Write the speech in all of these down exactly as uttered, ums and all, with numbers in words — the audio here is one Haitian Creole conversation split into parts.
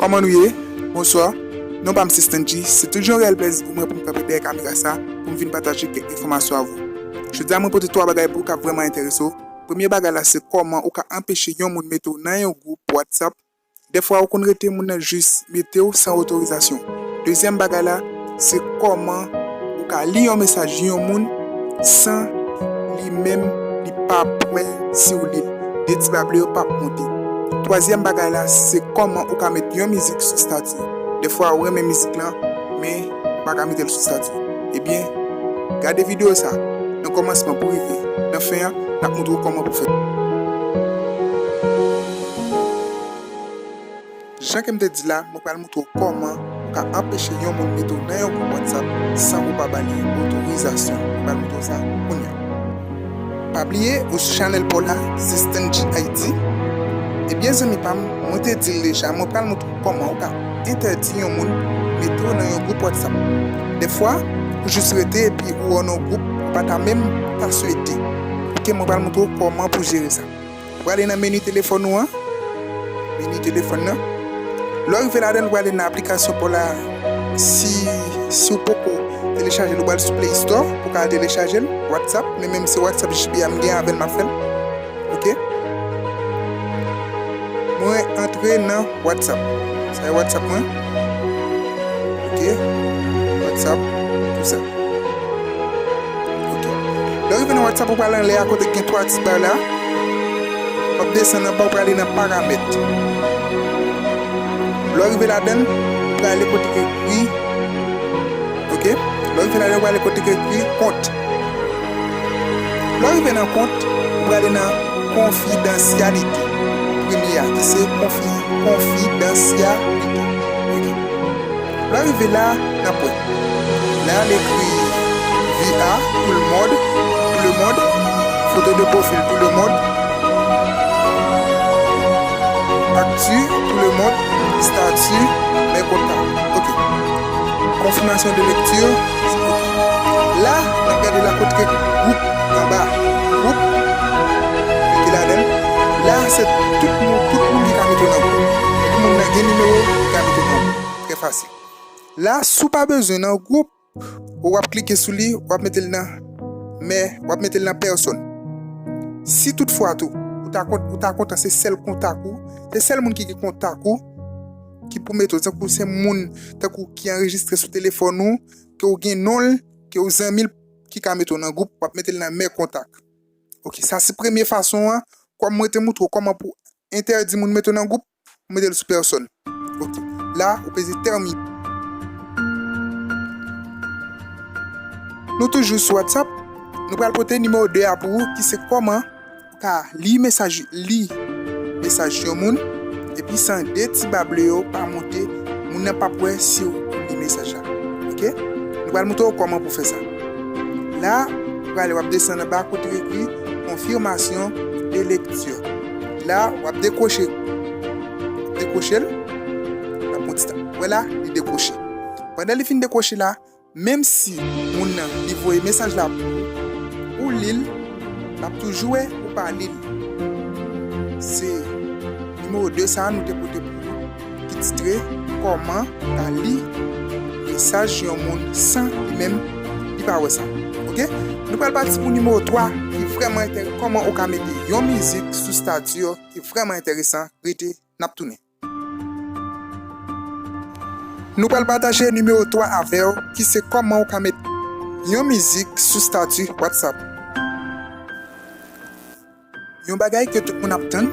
Kòman nou ye? Bonswa. Non pa m se Stanji. Se toujou yon reyèl plèzi pou mwen pou m kanpe dèyè kamera sa pou m vin pataje kèk enfòmasyon avè w. Jodi a mwen pote twa bagay pou w k ap vrèman enterese w. Premye bagay la se kòman ou ka anpeche yon moun mete w nan yon gwoup WhatsApp. Dèfwa ou konn rete moun nan jis mete w san otorizasyon. Dezyèm bagay la se kòman ou ka li yon mesaj yon moun san li menm li pa p wè si w li l. De ti ba ble yo p ap monte. Twazyèm bagay la se kòman ou ka met yon mizik sou estati. Dèfwa ou renmen mizik lan men ou pa ka mete l sou estati. Ebyen, gade videyo sa nan kòmansman pou rive nan fen an, n ap montre w kòman pou fè. Jan ke m te di la, mwen pral montre w kòman ou ka anpeche yon moun mete w nan yon gwoup WhatsApp san ou pa ba li otorizasyon. Mwen pral montre w sa kounye a. Pa bliye, ou sou chanèl pa w la, ki se Stanji Haiti. Ebyen, zanmi pa m, mwen te di l deja, mwen pral montre w kòman ou ka entèdi yon moun mete w nan yon gwoup WhatsApp. Dèfwa, ou jis rete epi ou wè w nan yon gwoup ou pa ta menm ta swete. Oke, mwen pral montre w kòman pou jere sa. Ou prale nan meni telefòn ou an. Meni telefòn nan. Lè w rive ladan l, ou prale nan aplikasyon pa w la. Si, si w poko telechaje l, ou pral sou Play Store pou w ka telechaje l. WhatsApp, men menm se WhatsApp J B a m gen avè l, m ap fè l. Oke. Mwen antre nan WhatsApp. Sa e WhatsApp mwen. Oke. WhatsApp, tou sa. Oke. Lè w rive nan WhatsApp, ou pral anlè a kote k gen twa ti ba la. W ap desann anba, ou prale nan paramèt. Lè w rive ladan l, ou prale kote k ekri. Oke. Lè w rive ladan l, ou prale kote k ekri kont. Lè w rive nan kont, ou prale nan konfidansyalite. Premye a, ki se konfi-, konfidansyalite. Oke. Lè w rive la, n ap wè. La, l ekri V A, tout le monde, tout le monde. Photo de profil, tout le monde. Actu, tout le monde. Statut, mes contacts. Oke. Confirmation de lecture. Oke. La, n ap gade la kote ke gwoup anba. Gwoup. Mete ladan l. La, se tout moun, tout moun ki ka mete w nan gwoup. Tout moun nan gen nimewo ki ka mete w nan gwoup. Trè fasil. La, si w pa bezwen nan gwoup, w ap klike sou li, w ap mete l nan, men, w ap mete l nan pèsòn. Si toutfwa tou, ou ta kont-, ou ta kontan se sèl kontak ou, se sèl moun ki gen kontak ou, ki pou mete w, tankou se moun, tankou ki anrejistre sou telefòn ou, ke w gen non l, ke w zanmi l, ki ka mete w nan gwoup, w ap mete l nan men kontak. Oke, sa se premye fason an, kòm mwen te montre w kòman pou entèdi moun mete w nan gwoup, ou mete l sou pèsòn. Oke, la, ou peze tèmine. Nou toujou sou WhatsApp, nou pral pote nimewo de a pou ou, ki se kòman ou ka li mesaj, li mesaj yon moun, epi san de ti ba ble yo pa monte, moun nan p ap wè si w li mesaj la. Oke? Nou pral montre w kòman pou fè sa. La, ou prale, w ap desann anba kote ekri confirmation de lecture. La, w ap dekwoche, dekwoche l, l ap yon ti tan. Wè la, li dekwoche. Pandan li fin dekwoche la, menm si moun nan li voye mesaj la pou ou, ou li l, l ap toujou wè ou pa li l. Se nimewo de sa a nou te pote pou ou, ki titre kòman ka li mesaj yon moun san li menm li pa wè sa. Oke? Nou pral pati pou nimewo twa ki vrèman enteresan, kòman ou ka mete yon mizik sou estati ki vrèman enteresan, rete, n ap tounen. Nou pral pataje nimewo twa avè w, ki se kòman ou ka met yon mizik sou estati WhatsApp. Yon bagay ke tout moun ap tann,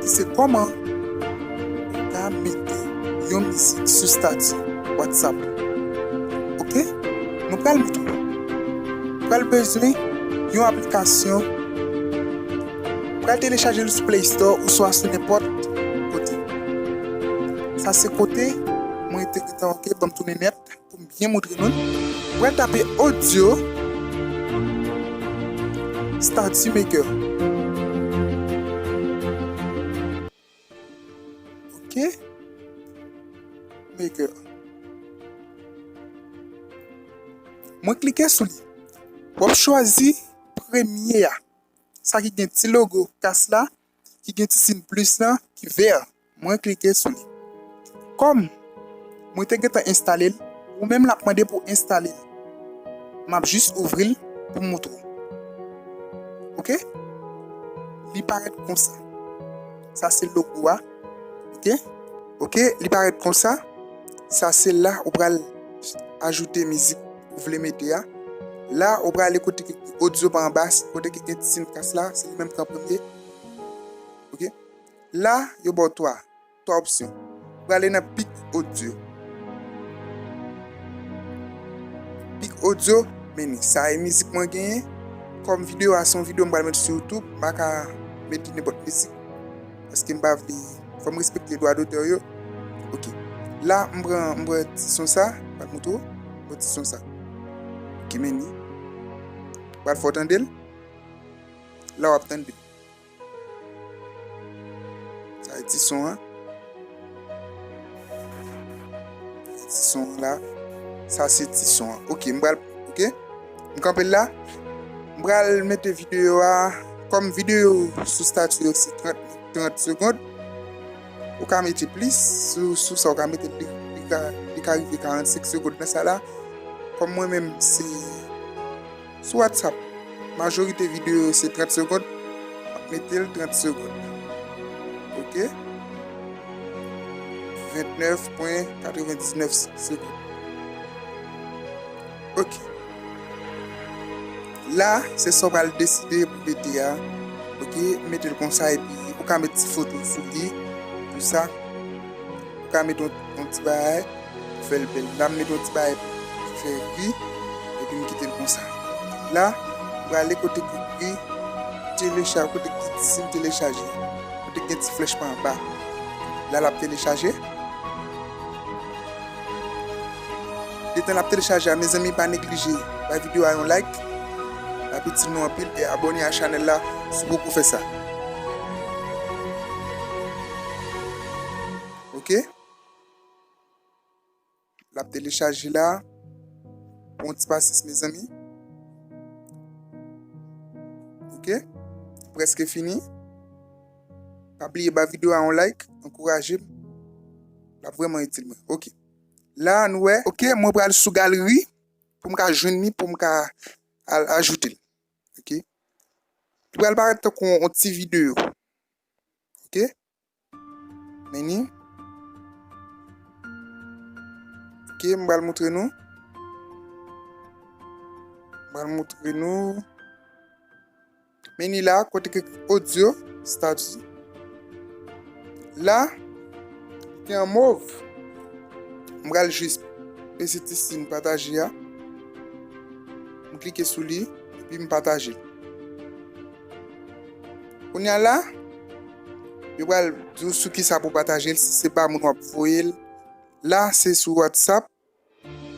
ki se kòman ou ka mete yon mizik sou estati WhatsApp. Oke? Nou pral montre w. Ou pral bezwen yon aplikasyon. Ou pral telechaje l sou Play Store oswa sou nenpòt kote. Sa se kote mwen te gentan, oke, ban m tounen nèt pou m byen montre nou l. Ou pral tape audio Statue Maker. Oke. Maker. Mwen klike sou li. W ap chwazi premye a. Sa ki gen ti logo kas la, ki gen ti siy plis lan, ki vè. Mwen klike sou li. Kòm mwen te gentan enstale l, ou menm l ap mande pou enstale l. M ap jis ouvri l pou m moutre w. Oke? Li parèt konsa. Sa se logo a. Oke? Oke, li parèt konsa. Sa se la ou pral ajoute mizik ou vle mete a. La ou prale kote ki odyo pa anba, kote ki gen ti sin kas la, se li menm ki an premye. Oke? La yo ba w twa, twa opsyon. Ou prale nan pik odyo. Pik odyo, men ni. Sa e mizik mwen genyen. Kòm videyo a se yon videyo m pral mete sou YouTube, m pa ka mete nenpòt mizik. Paske m pa vle, fò m respekte dwa dotè yo. Oke. La, m pran, m pran ti son sa, m pral moutre w. M pran ti son sa. Oke, men ni. M pral fè w tande l. La, w ap tande l. Sa e ti son an. Ti son an la. Sa se ti son an. Oke, m pral, oke. M kanpe l la. M pral mete videyo a. Kòm videyo sou estati yo se trant, trant segonn. Ou ka mete plis. Sou, sou sa, ou ka mete li, li ka, li ka rive karannsenk segonn nan sa la. Kòm mwen menm, se sou WhatsApp, majorite videyo yo se trant segonn. M ap mete l trant segonn. Oke? Vennèf pwen katrevendiznèf segonn. Oke. La, se sa w pral deside pou mete a. Oke? Mete l konsa epi ou ka met ti foto sou li. Pou sa, ou ka met yon, yon ti bagay pou fè l bèl. La, m met yon ti bagay pou fè ri, epi m kite l konsa. La, m prale kote ki ekri telecha-, kote ki ti sin telechaje. Kote ki gen ti flèch pa anba. La, l ap telechaje. Detan l ap telechaje a, mezanmi, pa neglije bay videyo a yon like. L ap itil nou anpil e abòne a chanèl la si w poko fè sa. Oke? L ap telechaje la. Pran yon ti pasyans, mezanmi. Oke? Prèske fini. Pa bliye ba videyo a yon like, ankouraje m. L ap vrèman itil mwen. Oke. La, nou wè. Oke, mwen pral sou galeri pou m ka jwenn li, pou m ka al ajoute l. Oke? Li pral parèt tankou yon ti videyo. Oke? Men ni. Oke, m pral moutre nou. M pral moutre nou. Men ni la, kote ki odyo, estati. La, li te an mov. M pral jis peze ti sin pataje a. M klike sou li, epi m pataje l. Kounye a la, yo pral di w sou ki sa pou pataje l, si se pa moun w ap voye l. La, se sou WhatsApp.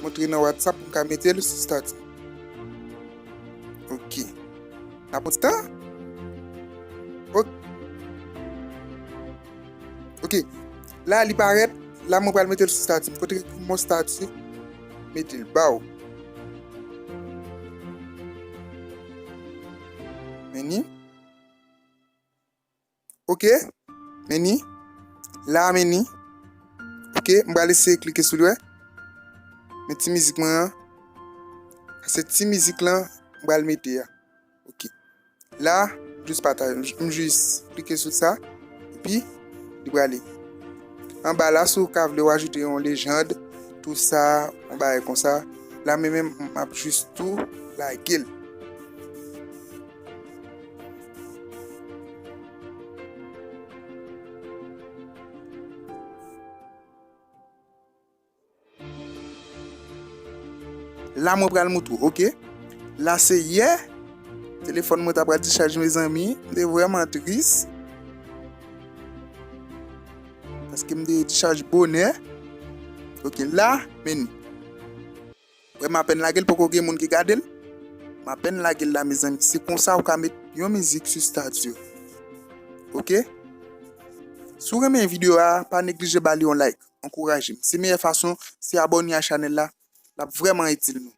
Montre nan WhatsApp pou m ka mete l sou estati. Oke. N ap pran ti tan. Ok. Oke. La, li parèt. La, mwen pral mete l sou estati. Kote ki mon estati? Mete l ba w. Men ni. Oke. Men ni. La, men ni. Oke, m pral eseye klike sou li, wè. Men ti mizik mwen an. Se ti mizik lan m pral mete a. Oke. La, m jis pataje, m jis klike sou sa. Epi, li prale. Anba la, si w ka vle, w ajoute yon lejann, tou sa, yon bagay konsa. La, men menm, m ap jis tou lage l. La, mwen pral moutre w, oke? La, se yè. Telefòn mwen ta pral dichaj, mezanmi. M te vrèman tris. Paske m te dichaj bonè. Oke, la, men ni. Wè, m apèn lage l, poko gen moun ki gade l. M apèn lage l la, mezanmi. Se konsa ou ka met yon mizik sou estati w. Oke? Si w renmen videyo a, pa neglije ba li yon like. Ankouraje m. Se meyè fason, se abòne a chanèl la. L ap vrèman itil nou.